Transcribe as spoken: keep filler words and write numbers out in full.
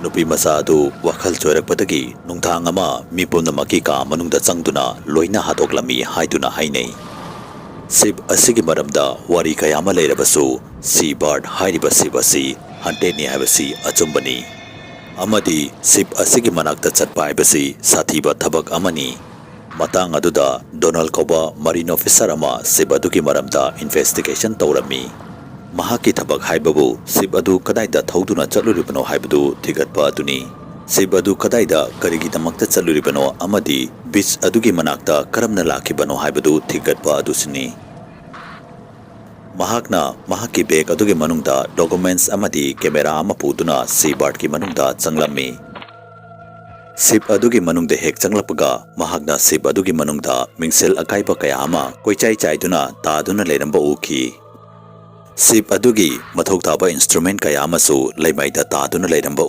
ꯅꯨꯄꯤ ꯃꯆꯥ ꯑꯗꯨ ꯋꯥꯈꯜ ꯆꯣꯏꯔꯛꯄꯗꯒꯤ ꯅꯨꯡꯗꯥꯡ ꯑꯃ ꯃꯤ ꯄꯨꯝꯅꯃꯛꯀꯤ ꯀꯥ ꯃꯅꯨꯡꯗ ꯆꯪꯗꯨꯅ ꯂꯣꯏꯅ ꯍꯥꯠꯇꯣꯛꯂꯝꯃꯤ ꯍꯥꯏꯗꯨꯅ ꯍꯥꯏꯅꯩ꯫ ꯁꯤꯞ ꯑꯁꯤꯒꯤ ꯃꯔꯝꯗ ꯋꯥꯔꯤ ꯀꯌꯥ ꯑꯃ ꯂꯩꯔꯕꯁꯨ, ꯁꯤ ꯕꯥꯔꯠ ꯍꯥꯏꯔꯤꯕ ꯁꯤꯞ ꯑꯁꯤ ꯍꯟꯇꯦꯠꯅꯤ ꯍꯥꯏꯕꯁꯤ ꯑꯆꯨꯝꯕꯅꯤ꯫ ꯑꯃꯗꯤ ꯁꯤꯞ ꯑꯁꯤꯒꯤ ꯃꯅꯥꯛꯇ ꯆꯠꯄ ꯍꯥꯏꯕꯁꯤ ꯁꯥꯊꯤꯕ ꯊꯕꯛ ꯑꯃꯅꯤ꯫ ꯃꯇꯥꯡ ꯑꯗꯨꯗ ꯗꯣꯅꯥꯜ ꯀꯧꯕ ꯃꯔꯤꯟ ꯑꯣꯐꯤꯁꯥꯔ ꯑꯃ ꯁꯤꯞ ꯑꯗꯨꯒꯤ ꯃꯔꯝꯗ ꯏꯟꯚꯦꯁꯇꯤꯒꯦꯁꯟ ꯇꯧꯔꯝꯃꯤ꯫ ꯃꯍꯥꯛꯀꯤ ꯊꯕꯛ ꯍꯥꯏꯕꯕꯨ ꯁꯤꯞ ꯑꯗꯨ ꯀꯗꯥꯏꯗ ꯊꯧꯗꯨꯅ ꯆꯠꯂꯨꯔꯤꯕꯅꯣ ꯍꯥꯏꯕꯗꯨ ꯊꯤꯒꯠꯄ ꯑꯗꯨꯅꯤ꯫ ꯁꯤꯞ ꯑꯗꯨ ꯀꯗꯥꯏꯗ ꯀꯔꯤꯒꯤꯗꯃꯛꯇ ꯆꯠꯂꯨꯔꯤꯕꯅꯣ ꯑꯃꯗꯤ ꯕꯤꯆ ꯑꯗꯨꯒꯤ ꯃꯅꯥꯛꯇ ꯀꯔꯝꯅ ꯂꯥꯛꯈꯤꯕꯅꯣ ꯍꯥꯏꯕꯗꯨ ꯊꯤꯒꯠꯄ ꯑꯗꯨꯁꯨꯅꯤ꯫ ꯃꯍꯥꯛꯅ ꯃꯍꯥꯛꯀꯤ ꯕꯦꯒ ꯑꯗꯨꯒꯤ ꯃꯅꯨꯡꯗ ꯗꯣꯀꯨꯃꯦꯟꯠꯁ ꯑꯃꯗꯤ ꯀꯦꯃꯦꯔꯥ ꯑꯃ ꯄꯨꯗꯨꯅ ꯁꯤ ꯕꯥꯔꯠꯀꯤ ꯃꯅꯨꯡꯗ ꯆꯪꯂꯝꯃꯤ꯫ ꯁꯤꯞ ꯑꯗꯨꯒꯤ ꯃꯅꯨꯡꯗ ꯍꯦꯛ ꯆꯪꯂꯛꯄꯒ, ꯃꯍꯥꯛꯅ ꯁꯤꯞ ꯑꯗꯨꯒꯤ ꯃꯅꯨꯡꯗ ꯃꯤꯡꯁꯦꯜ ꯑꯀꯥꯏꯕ ꯀꯌꯥ ꯑꯃ ꯀꯣꯏꯆꯥꯏ ꯆꯥꯏꯗꯨꯅ ꯇꯥꯗꯨꯅ ꯂꯩꯔꯝꯕ ꯎꯈꯤ꯫ ꯁꯤꯞ ꯑꯗꯨꯒꯤ ꯃꯊꯧ ꯇꯥꯕ ꯏꯟꯁꯇ꯭ꯔꯨꯃꯦꯟꯠ ꯀꯌꯥ ꯑꯃꯁꯨ ꯂꯩꯃꯥꯏꯗ ꯇꯥꯗꯨꯅ ꯂꯩꯔꯝꯕ